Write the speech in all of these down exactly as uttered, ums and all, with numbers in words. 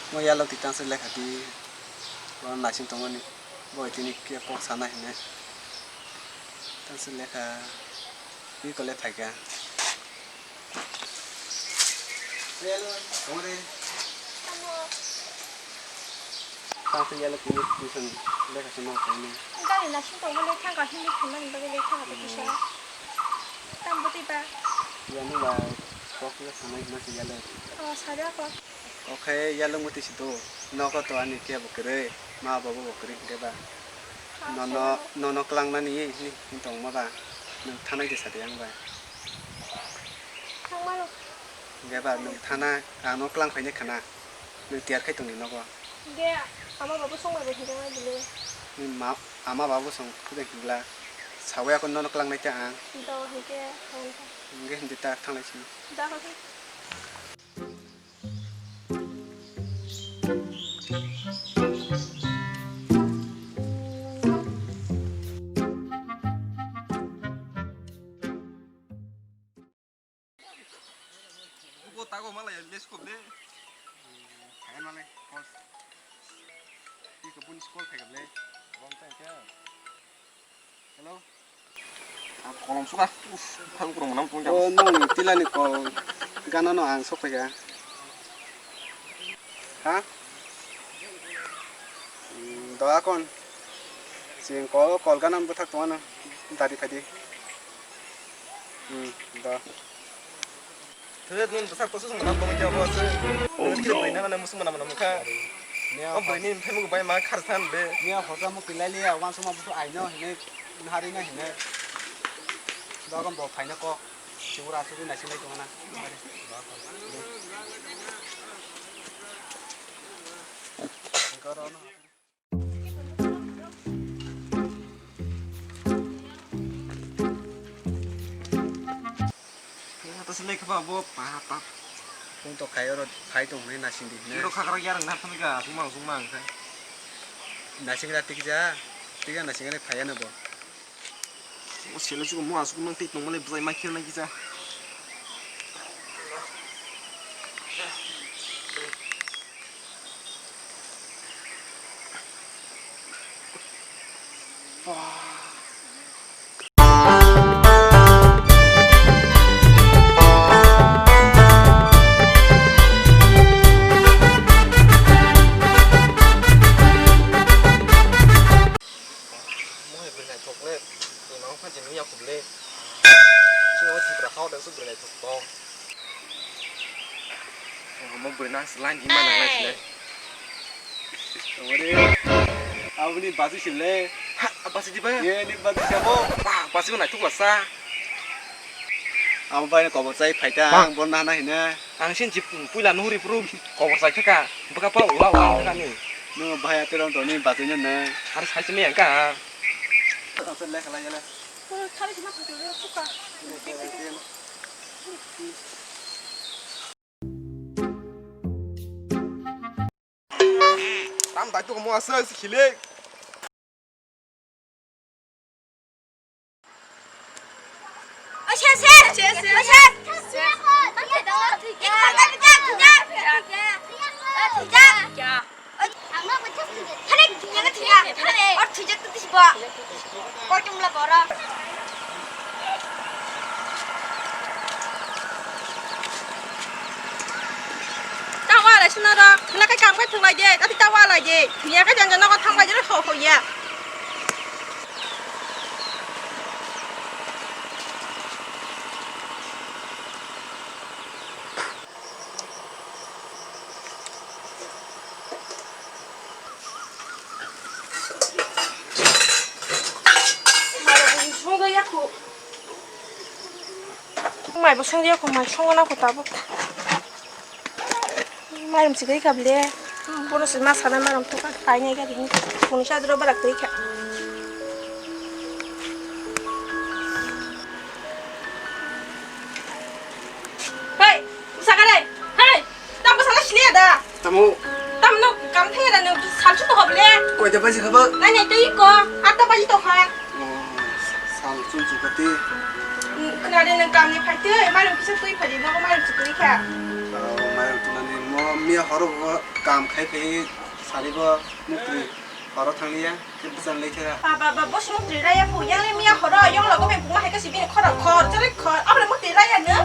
Mo yalo twi tangsa lekha di, bo naising tongmani, bo tini khe kok sana hinwi tangsa lekha ri kole phaikha. Yalo tongre. Tangsa yalo tini tuition lekha se ma tongni. Gari naising tongmani thangka himwi thangmani bagwi lekha habo kisa. Tambo twi ba? Yalo ba kok le sanai hwnwi se yalo. Oh, sari ako. Oke, yalwng muti si do. Nogo to ani kebo kwrwi, ma babu bo kwrwi hwnkhe ba. Nono, nono klangnani hini tongma ba. Nwng thanai de sadi ang bai. Thangmano. Hwnkhe ba nwng thana, ang no klang phaini khana. Nwng tiyar khai tongni nogo. Hwnkhe ama babu songbai bo hwnkhe ma bile. Nwng ma, ama babu song kudai hwnkla. Sawi ako nono klangnai ta ang. Do hwnkhe thang. Hwnkhe hindi ta thanglai si. Da hwnkhe. Ubo tago malai ya, let's go le. Kaya malai, call. Iko pun call kaya le. Bom tang kya? Hello. Ang kolom suka. Uf, phang kurung manam tong jang. O nong tilani kol gana no ang sok phaikha. Ha? Hmm, do akon. Sing kol, kol gana bwthak tongano. Dari phadi. Hmm, do. Thwk nini bwsak kosu song manam tongwi khe obo se. Nini khe bwrwi nang nang musuk manam manam kha. O bwrwi nini thaimugo bai ma khar san be. Nia hosa mo kilai liya, wan soma busu aino hine, nahari na hine. Dogon bo phaina kok. Sibura asugwi naisinai tongna. Kaya ta selek ba bo pa pa. Kung to khayo ro phai tong hwnwi nasing di hwnwi. Iro khakra yarang na thani ga sumang sumang kha. Nasing ra tikja, tikja nasing ani phai ano bo. O selo chugo mo asuk mang tik tong male bwsai ma khirna kisa. Mohai bwrwi naithok le, bwrwi mangkha je nung yakhub le. Chini o Tripura hao da su bwrwi naithok tong. Omo bwrwi nang line ima nang lai sile. Ore, aboni basi sile. Ha, basi di ba? Ye, ni basi sabo. Wah, basi ko naithok lasa. Abo bai kobor chai phaita, ang borna hana hina. Ang sin jip puila nuhuri puru kobor chai thaka. Bwkha pura ula ula thaka ni. No bhai ate rong toni basi ne ne. Har sai se me ka. Thale khala yala. Thale sima thale suka. Tam dai to mo asa si khile. Tawa lai suna ro, hwla khe kam khe thwng lai de, tati tawa lai de, thwngya khe jang jang nogo thang lai de, ho ho ya. Mai bo songya kho, mai songna kho tabuk. Mairum si gari kabli. Bono si ma sana mairum to ka, kainai gari ni. Kuni sa dro balak twi kha. Hey, usagare. Hey, tambo sala sini ada. Tamo. Tamno kam thaya da no salsu to hoble. Koi da baji khaba? Nai nai tei ko, atta baji to kha. Oh, sal chum chum kati. Khna de nang kam ni phai tei, mairum kisa twi phai di, nogo mairum si twi kha. Oh, mairum tunani mo. Miya horo bo kam khai khai sari bo mukri horo thanglia khe bwchang lai khe. Ba, ba, ba, bo sumuk twi raya phu, yang le miya horo, yang logo beng puma hai kasi bini khoro khor, chale khor, abra muk twi raya no.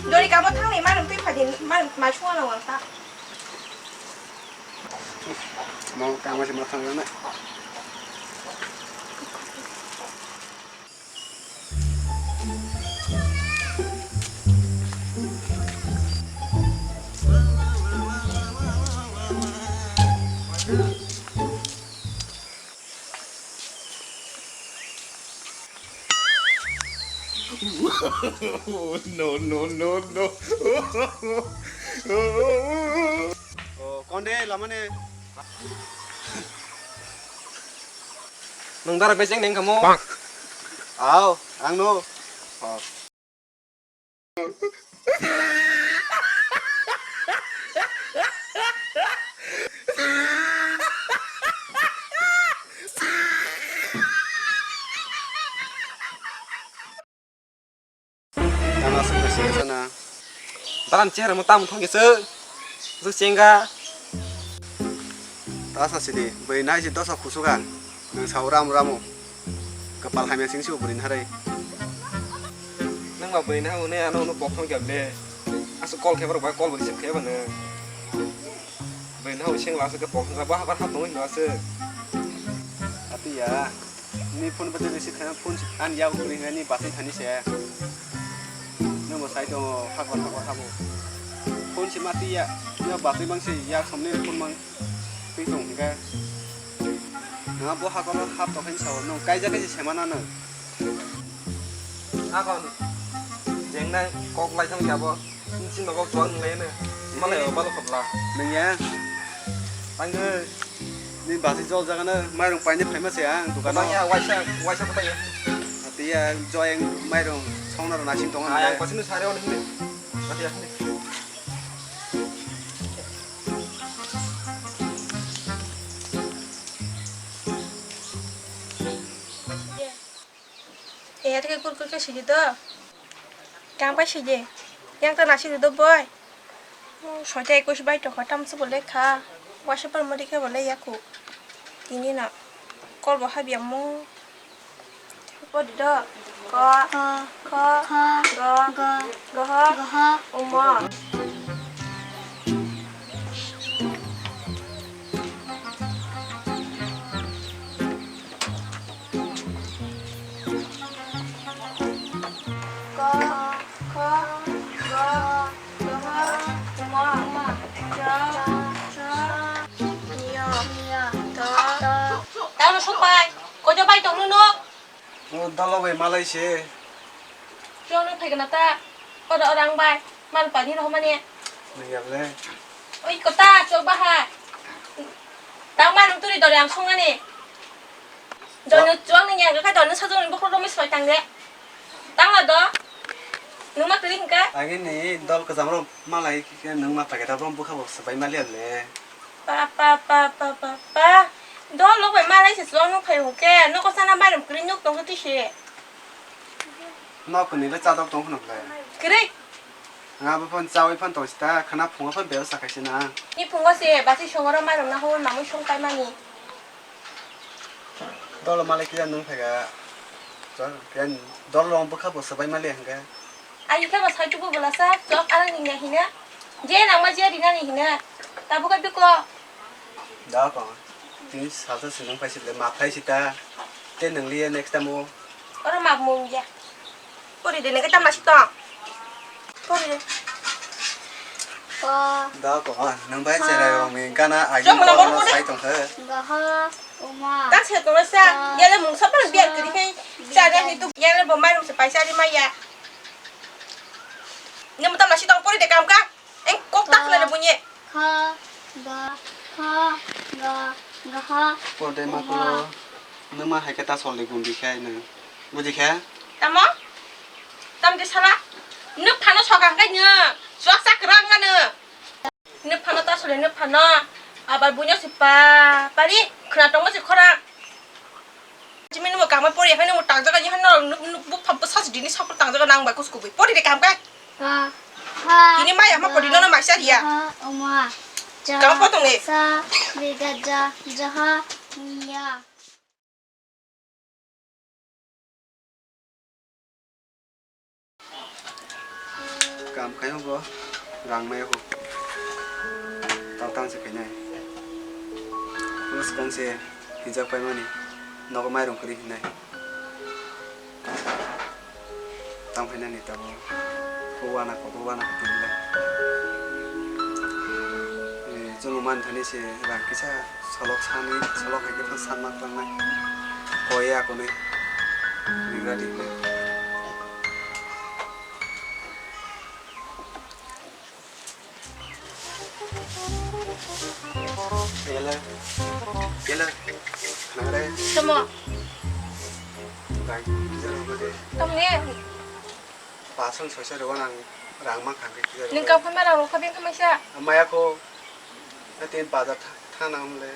Dori kamo thang ni manum twi phadi, manum ma chunga na wang ta. Mo kamo se ma thang na. No, no, no, no. Oh, konde lamane. Nung dara bejeng neng kamu? Aw, ang no. Oh. Tama sung kasi sana. Dalam chair mo tam thong kisa. Su chenga. Tasa sidi, bwrwi nai si dosa khusuga. Nung sao ramu ramu. Kapal hamya sing si bwrwi nai. Nang ba bwrwi nai hune ano no pok thong kya ble. Asu call khe ba call bwrwi sim khe ba ne. Bwrwi nai sing la se kapal thong ba habar ha tong no asu. Ati ya. Ni phone bwtwi receive khaina phone si-, ani yak kwrwi hwnwi ni bachwi thani se. Nwng bo sai tongo, hakor hakor habo. Phone si ma twi ya, ya bachwi mang si yak somni phone mang twi tong hwnkhe. Nwng bo hakor hap tokhe sao, nwng kaijak khe se sema nano. Hakon, jengnai kok lai thang ya bo. Nisi nogo chuang nung laino. Malai o balo khobla. Nung ya? Tangwi. Ni basi jol jaga na mairung paine phaima se ang dukan. Tang ya waisa, waisa ko tang ya. Ati ya joy ang mairung songna rana sing tongo. Ayang pasi nu sare on hini. Mati ya hini. Eya theke kurkur khe sidi do. Kang pai sidi. Yang ta nasi di do boy. Soita ekwis bai tokha tamsa bo lekha. Waisa par mori khe bo le yaku. Tini na. Kol bo habya mo. Pori do. Ko. Ko. Ko. Ko. Go. Go. Goho. Goho. Umo. Ko, ko, go, goho, umo, cho, cho, nyo, nyo, to, to. Tamo supai, kojo bai tong nung? O dolo bai malai se. Chwng nung phaikana ta, oro orang bai, mal pani rohmani. Niyable. Oi kota, chwng baha. Tang ma nung turi dore ang songani. Dono chuang ni yang ka dono sajong ni bokhorok romwi soi tang de. Tang la do. Nung ma twi hingka? Agini dol kajam rom malai khe nung ma packet rom bukha bo swbai maliya le. Pa pa pa pa pa pa. Dol lok bai malai se chuang nung phai hokhe. Noko sana mairum kri nuk tong twi se. Nok ni le chadok tong khno le. Kri. Nga bo phon chawi phon tong sita khana phungo phon beo sakai sina. Ni phungo se basi songoro mairum na ho mamui song kai mani. Dolo malai kisa nung phaika. Chwng, phiya dolo rong bwkha bo swbai mali hwnkhe. Ai khe bo sai tubu bwlasa, chwk arang ni hina. Je nangma je rinani hina. Tabuk khe biklo. Da ko. Tini salsa sinung phai sile ma phai sita. Te nung liye next time o. Oro ma mung ya. Pori de nang tam nasi tong. Pori de. Ko. Da ko, ah, nang bai cherai rong ni gana agi Jom na ko boru no pori. Sai tong khe. Gaha, uma. Ta se ko sa, ya le mung sa pa biar kiri kai. Sa ya ni tu ya le bo mai se paisa ri mai ya. Ni mo tam nasi tong pori de kam ka. Eng kok tak na le bunye. Kha, ga, kha, ga, gaha. Pori de ma ko. Numa hai ke ta sol de gundi khai na. Buji khe? Tamo? Tam de sala? Nuk phano sokang kai nyo. Suak sak rang ano. Nuk phano ta sole nuk phano. Abar bunyo si pa. Pari, khna tongmo si khora. Jimi numo kama pori, hai numo tang jaga, hai no, nuk, nuk, bu pha, bu sas dini sapur tang jaga nang bai kus kubui. Pori de kam kai. Ha, ha. Tini maya ma podi nono maisa riya. Jaha, uma. Kamu potong ni? Sa, biga, ja, jaha, miya. Kam khaio bo rang maya ho. Tang tang se khainai. Bwskang se hijak paimani nogo mairung kwrwi hinai. Tang phainani tabuk. Ko wana ko, ko wana ko tini le. Eh, chwng man thani se rang kisa solok sani, solok hai khe phano sanma tlangnai. Ko ya ko nai. Rigra di le. Pele. Pele. Nare. Tamo. Gai, jero gode. Tamni. Pasang soisa rwna ang rang mankha khe kisa. Nung kaphai ma rang rokha beng khamai sa. Maya ko. Ate bazar tha-, thana amle.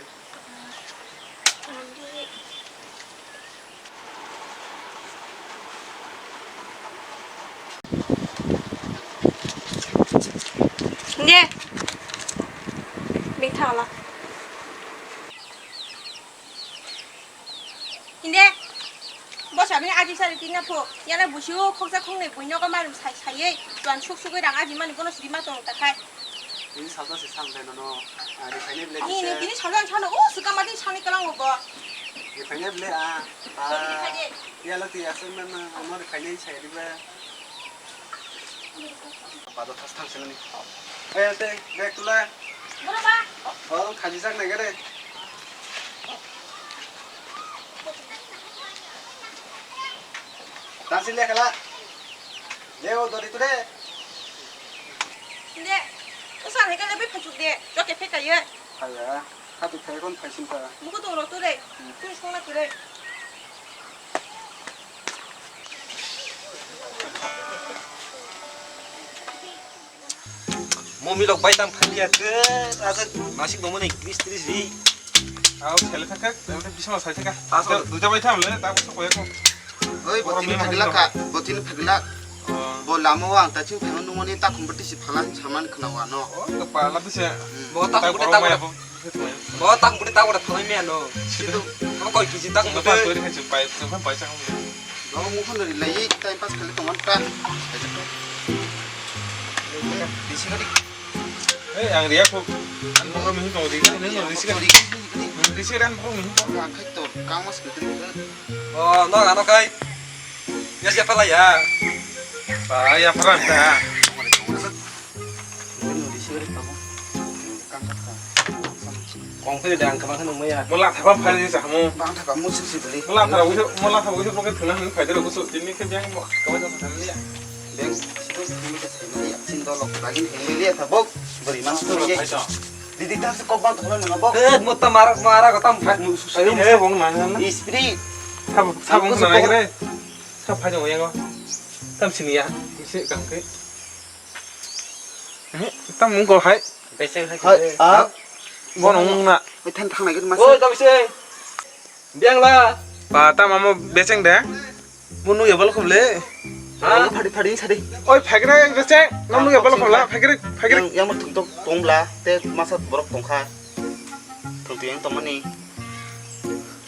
Ne. Bini thangla. Inde. Bo sabini aji sari tina pho. Yana busiu khoksa khongnwi buino ko marum sai saiye. Tuan suk sugwi rang aji mani bono sidi ma tong ta khai. Bini salsa se sam dai nono. Ah, riphainai ble. Ni, ni kisa. Bini salsa ang sano, o, suka mati sani kalang bo. Riphainai ble, ah. Ah. Riphainai. Ya, lati ya, sen na, na, ano riphainai sai riba. Pada tas thang senani. Eh, te, bag tula. Bora ba. Oh, khaji sak nai gare. Tang sile kala. Leo, dori tu de. Sile. Usa hai kala bai phachuk de. Joke phekaye. Haya. Hati phai kon phai sing kha. Muku tong ro tu de. Hmm. Tu song na tu de. Mummy rok bai tang phai ya ke, asa masik nongmani tris tris ri. Au, sele thaka, sele thaka, bisma sai thaka. Duita bai tham le, ta ko koya ko. Oi, botini phagla ka, botini phagla. Bo lama o ang ta ching phano nungmani ta khumbuti si phalan saman khna wano. O, to pala to se. Bo ta khumbuti ta. Bo tak budi tak budi thalai mia no. Situ. Bo koi kisi tak budi. Pai pai pai chang. Bo mukhan ri lai time pass khali tongan ta. Bisi kali. Eh, ang riya ko. Ang mo mi to di. Ni no bisi kali. Bisi ran ko mi. Ang khai to kang mas kutu. Oh, no ano kai. Ya siapa lah ya? Ah, ya perang ta. Kong khe dang kama khe nungmaya. Mo latha ba phai sa mo. Bang tha kamu sik sik beli. Mo latha ba wisa, mo latha ba wisa mo khe thwna hwn phai dero gusu tini khe beng mo kama sa thang liya. Beng situ thang liya thang liya. Sin dolok lagi thang liya tha bok. Beri mas tu ye. Didi ta se kok bang thona nang bok. Eh, mo ta mara mara ko tam phai. Ayo mo bong nang na. Ispri. Sab sab bong nang kre. Sab phai dong yang ko. Tam sini ya. Isi kang khe. Eh, tam mung kol hai. Beseng hai. Hai, ah. Bo nong mung na. Oi, than thang nai gini masa. Oi, tam se. Biang la. Ba, tam amo beseng de. Mo nung ya bal khum le. Ha? Phadi, phadi, sadi. Oi, phagre beseng. Nong nung ya bal khum la, phagre, phagre. Yang, yang mo thung tok tong bla, te masa borok tong kha. Thung tu yang tong mani.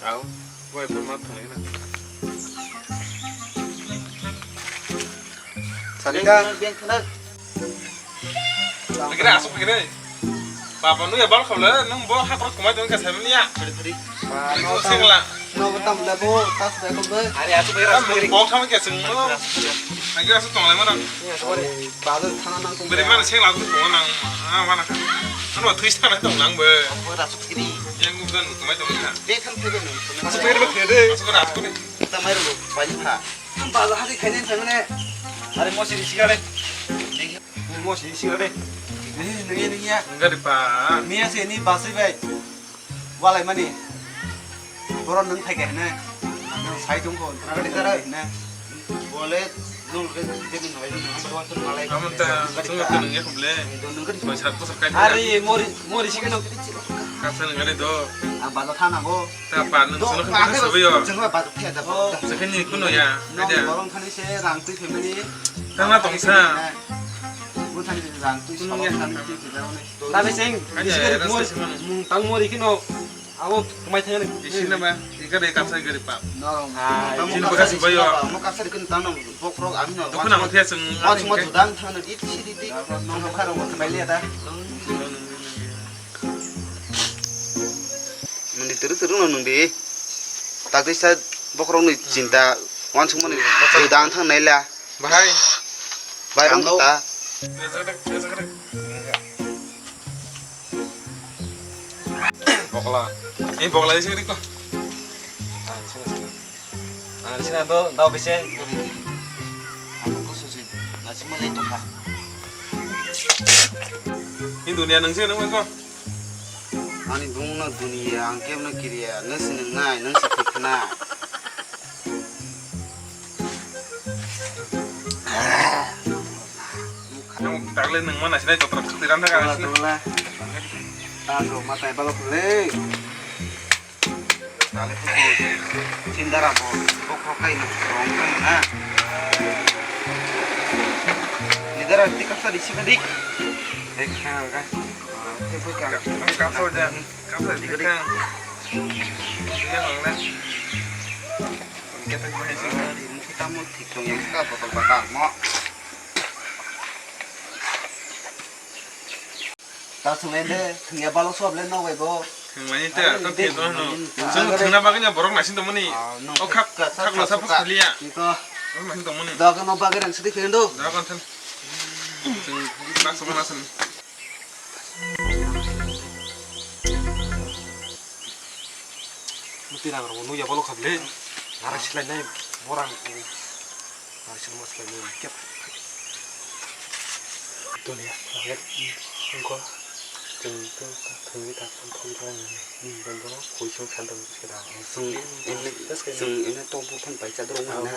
Au, oi, pun ma thung na. Sadi ta. Biang, biang thang. Pagre, asuk pagre. Baba, nung ya bal khawle, nung bo hakrok kumai tong ka sai manya. Sorry, sorry. Ba, no, sengla. No, tam le bo, tas ba ko be. Are, asuk pagre, asuk pagre. Bo kham ke seng no. Pagre asuk tong lai mana. Sorry. Ba, thana nang tong. Bere mana sengla asuk tong nang. Ah, mana ka. Ano thui sana tong nang be. Bo asuk kiri. Yang bukan kumai tong ka. Be kan pagre no. Asuk pagre, pagre. Asuk pagre, asuk pagre. Tamai ro, pai pha. Baza hati khaini thangni. Are mo siri sigare. Mo siri sigare. Ni ni ni ya. Enggak di pa. Miya se ni basri bai. Walai mani. Boron nang thai khaini. Sai tung ko. Nang di tara. Bole nung ke ke ni nai nung ko tu malai. Kamu ta, kamu tu nung ya kumle. Nung ke. Koi sat ko sakai. Are mori mori sigano. Kasa nang gari do. Ang baza thana go. Ta pa nung sono khe khe sabai yo. Jengba ba thya da. Oh. Jekhe ni kuno ya. Nong borong thani se rang twi family. Tama tongsa. Bu thani se Ang twi Kunung sama ya. Kami twi twi daw ni. Tabe sing, Kanya bisi ya, gari rasta mori, sima. Mung tang mori kino, abo mai thang ni. Isi na ba, ika de kapsa gari pap. No. Ah, Tamo ini kapsa bekas di bayo. Sima ba, mo kapsa di kun tang no, bok rok ang no. Dukun ang thia sing. Mo sima judang thang no, di si di di. No, no, karo mo bai le ta. Muni turu turu no nung di. Tak di sa bok rok ni chinta, wan sung mani judang thang nai la. Bahai. Bairang ta. Bokla. Eh, bokla isi ko. Ah, sini, sini. Ah, sini do, do bisi. Ang ko susi. Nasi mo le to kha. Ini dunia nang sini nang ko. Ani bung no dunia ang kem no kiriya. Nasi nang nai, nang si khna. Nung tagle nung mana sinai jotra khati ran thaka Tula, sini. Tula. Taso matai balo khule. Tale khule. Chindara bo. Bokro kai no rong kai na. Lidara tikap sa disi kadik. Ek khang ka. Ek khang. Kapsa ja. Kapsa dikadik. Iya bang na. Kita bahai sini. Kita mau tiktok yang suka botol bakal mo. Ta swngnai de, thwngya balo sob le no bai bo. Thwngmani te, Ano to de, thwngya no. Thwngmani ta. Chwng thwngna bagwi no borok naising tongmani. Ah, no, O khak, khak, khak khak, lo sa khak, phak khak. Khaliya. Iko. Borok naising tongmani. Doga no bagwi rang sidi khendo. Doga kan thang. Chwng bak sama nasan. Muti rang rang no ya balo khable. Nara silai nai borang. Nara silai mas lai nai. Dunia, langit, engko, chwng, chwng, chwng, chwng, chwng, chwng, chwng, chwng, chwng, chwng, chwng, chwng, chwng, chwng, ene, chwng, ene, to, bu, phan, pai, cha, dorong, mana?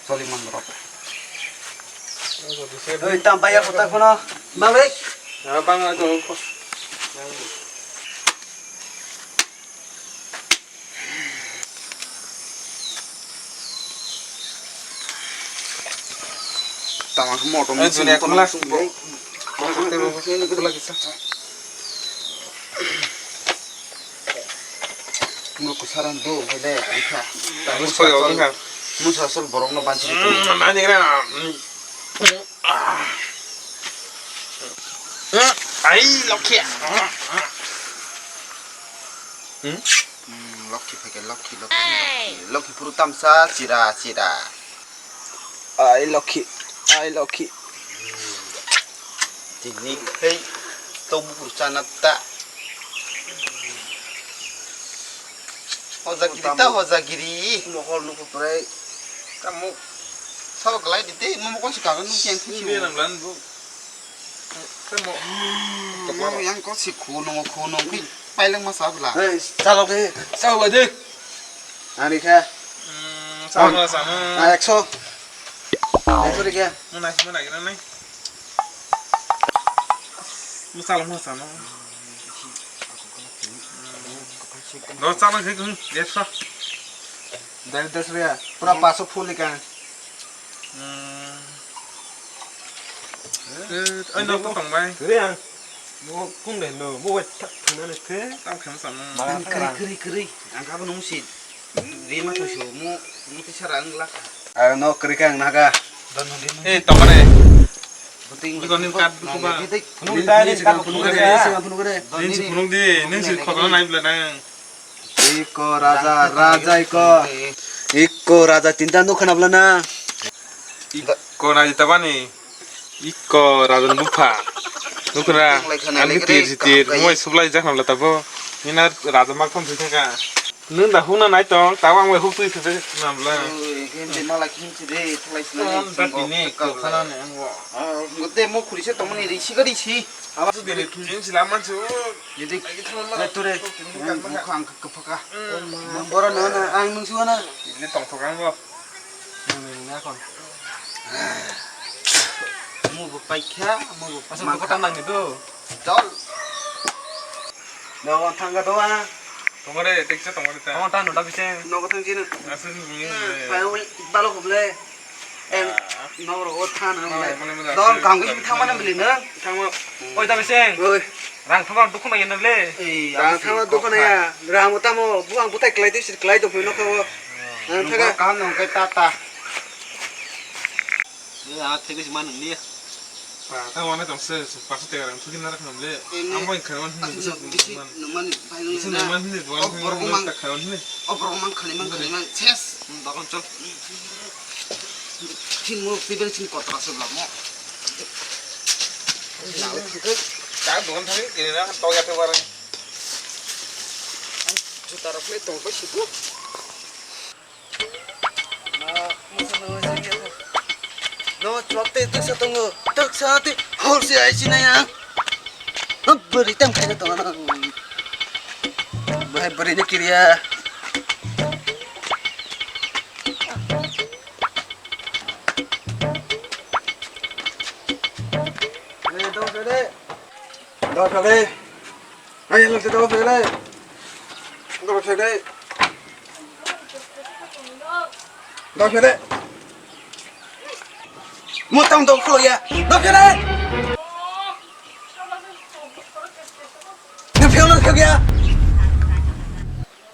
Choli, man, rok. Oi, tam, pai, ya, kota, kono, bang, bai. Ya, bang, ayo, ko. Tama khe motom ni sini kono sung bo. Muruk kusaran do, hai de, tangkha. Musa asol borok no banchi. Nani kena. Ai, lokhi. Hmm? Hmm, lokhi phai khe, lokhi, lokhi, lokhi. Lokhi phuru tamsa, chira, chira. Ai, lokhi, ai, lokhi. Tini khai to bukur chana ta. Hojagiri ta, hojagiri. Mohor nuku prai. Kamu. Sabo kalai di te, mo mo kon si kagan nung kiang Sini khisi. Dia nang lan bu. Kamu. Mo yang kon si khunung, khunung ki pailang ma sabla. Hei, chalo de, chalo de. Ani kha. Hmm, sama sama. Ah, ekso. Ekso de kya? Mana mana kira nai. Mo chalo mo sama. Dos chalo khe kung, des sa. Dari des rupiah. Pura paso full ikan. Hmm. Eh, ai, no, to tong bai. Re ang. Mo kung de no, mo wet thak thuna ne the. Tam khem sa no. Kri, kri, kri. Ang ka bo nung si. Ri ma to so mo, mo ti sara ang la. Ah, no, kri ka ang naga. Eh, tong re. Buting. Iko nin kat ko ba. Nung ta nin kat ko. Nung si phunuk di, nung si khotona nai bla nang. Iko raja, raja iko. Iko raja tinta nukha na bla na. Iko raja tabani. Iko raja bupha. Nukha na. Ang tir tir, moi sublai jak na bla tabo. Nina raja mak thon thaka. Nung da huna nai tong, tabo ang bai huk twi thaka na bla. Oi, khe mala khin si de, thlai si na. Tong da tini ko khana ne ang bo. Ah, ngote mo khuri se tongmani ri si gari si. Aba tu dini tun sila man su. Jadi, ture, bukhang kepaka. Boro no na, ang nung suana. Ini tong tong ang bo. Nung nung na kon. Mu bu paikha, mu bu. Asal ko tanang itu. Dol. Dogo thangga doa. Tongore, teksa tongore ta. Tong tan no da bise. Nogo thang jinu. Asal ni. Pai ul balo ko ble. Em. Norok o thana mole. Mole, mole, mole. Dol kam gwi thangmana mili no. Thangma. Oi, ta bising. Oi. Rang thangma dukhu nai no le. Ei, rang thangma dukhu nai ya. Rang mo tamo buang butai klai twi sir klai tong phino kho. Ang thaga. Kam nang kai ta ta. Ye, a thai gwi man ni. Ang wana tong se, se paso te rang thugi na rakhna le. Amo in kharwan hin. Bisi numan bai. Bisi numan hin. O borok man kharwan hin. O borok man khani man khani man ses. Dokan chol. Tin mo table sin kotra se lamo. Ka dokan thani kini na to ya te warang. Juta rok le tong ko situ. No, chwk tei twksa tongo. Twksa tei hor se ai sinai ang. No, bwrwi tang khaina tongo na. Bahai bwrwi ni kiriya. Dawai phiyok de. Dawai phiyok de. Ai, lo, dawai phiyok de. Dawai phiyok de. Dawai phiyok de. Mo tang dawai phiyok ya. Dawai phiyok de. Nang phiyok na phiyok ya.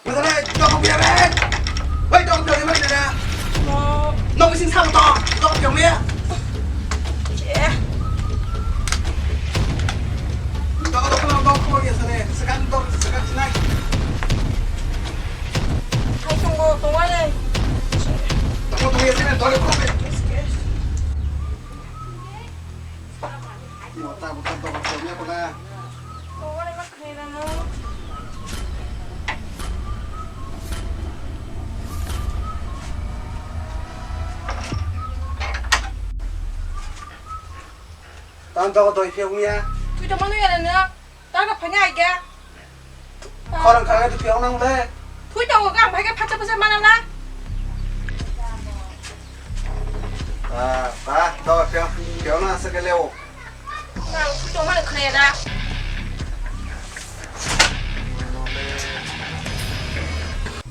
Masa na, dok phiyok ya, be. Bai, dok phiyok ya, be. Nok bising sa to. Dok phiyok ya. Dok, dok, dok, dok phiyok ya, sare. Sekan dok, sekan sinai. Hai, tunggu, tunggu, le. Tunggu, tunggu ya, sini, dok, dok, dok. Mota, mota, dok phiyok ya, pula. Tang dogo doi phiyok ya. Tui tongma nui ya nang. Tang ka phanya ai ga. Khorang khorang tu phiyok nang le. Tui tongo ga phai ga phacha phacha mana la. Ah, ba, dogo phiyok, phiyok na sa ke leo. Nang tongmani khwnaya da?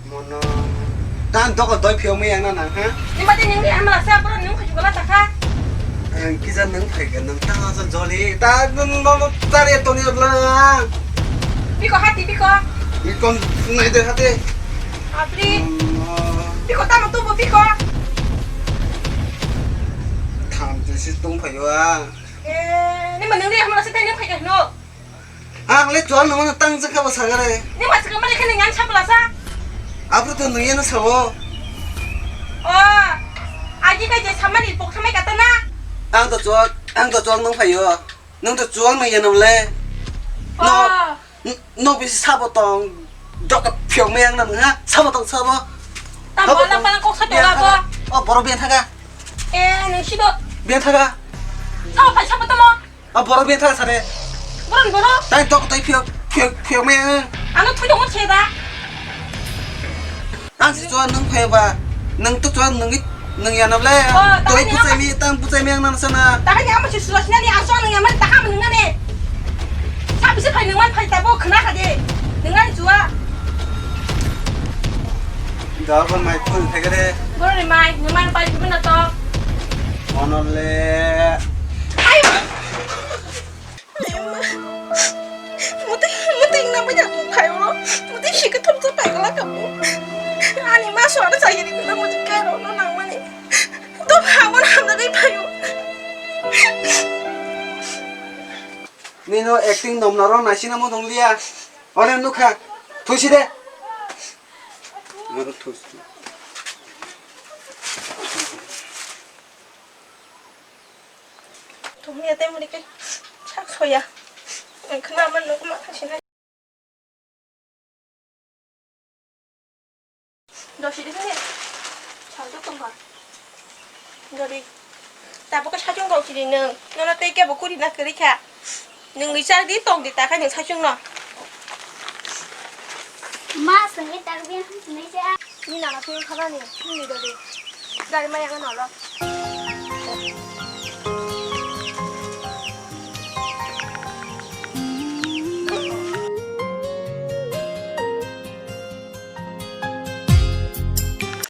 Mono. Dan doko doi phiyok mui ang na nang, ha? Ni mati nini hamla sa, bro, nini khuju gala takha. Ang kisa nang phai ga nang ta sa joli. Ta nang no no tari toni bla. Biko hati biko. Biko nai de hati. Abri. Mono. Biko tamo tubo biko. Tham jesi tong phayo ang. Eh, ni manung ri hamla se thaini phai no. Ang le chuwak nungmano tang jwk kha bwsakha re. Ni ma swkang mani khe nung yang sa bwlasa? Aphuru to nung yano sao. O, agi kai je samani pok thamai kata na? Ang to chuwak, ang to chuwak nung phaio. Nung to chuwak nung yano le. O. No, n-, no bisi sabo tong. Dok phiyok me ang nang ha. Sabo tong sabo. Tamo alang palang kok sa tong abo. O, borok biyan thaga. Eh, nung sido. Biyan thaga. Sabo phai sabo tamo. A borok bini thang sare. Borok borok. Tai tok tai phiyok phiyok phiyok me. Ano thui tongo se da. Ang si chuan nung phai ba. Nung tu chuan nung nung ya nam le. Oh, toi puchai mi tang puchai mi ang nam sana. Takai ni amo si sulas nani ang chuan nung ya man takam nung nani. Sa bisi phai nung man phai ta bo khna kha de. Nung nani chua. Da ban mai phun phai ga de. Borok ni mai nung man pai phun na to. Mono le. Ayo. Muti, muti na banya tu phai ro. Muti shi ke thum tu phai la ka bu. Ani ma so na sa yeri na muti kai ro no nang mani. To ha mo na na kai phai ro. Nino acting nom na ro na sina mo dong lia. Ore nukha. Thusi de. Thusi. Tongya tei muni khe sak soya. Ang khna man nuk ma khasinai. Dosi de khe. Sal tok tongkha. Dori. Tabuk khe sachung rok chini nung. Nono tei kebo kuri na kwrwi kha. Nung ri chak di tong di ta khai nung sachung no. Ma sengwi tak bi sengwi cha. Ni nana twi kha bani. Ni dori. Gari ma yang no lo.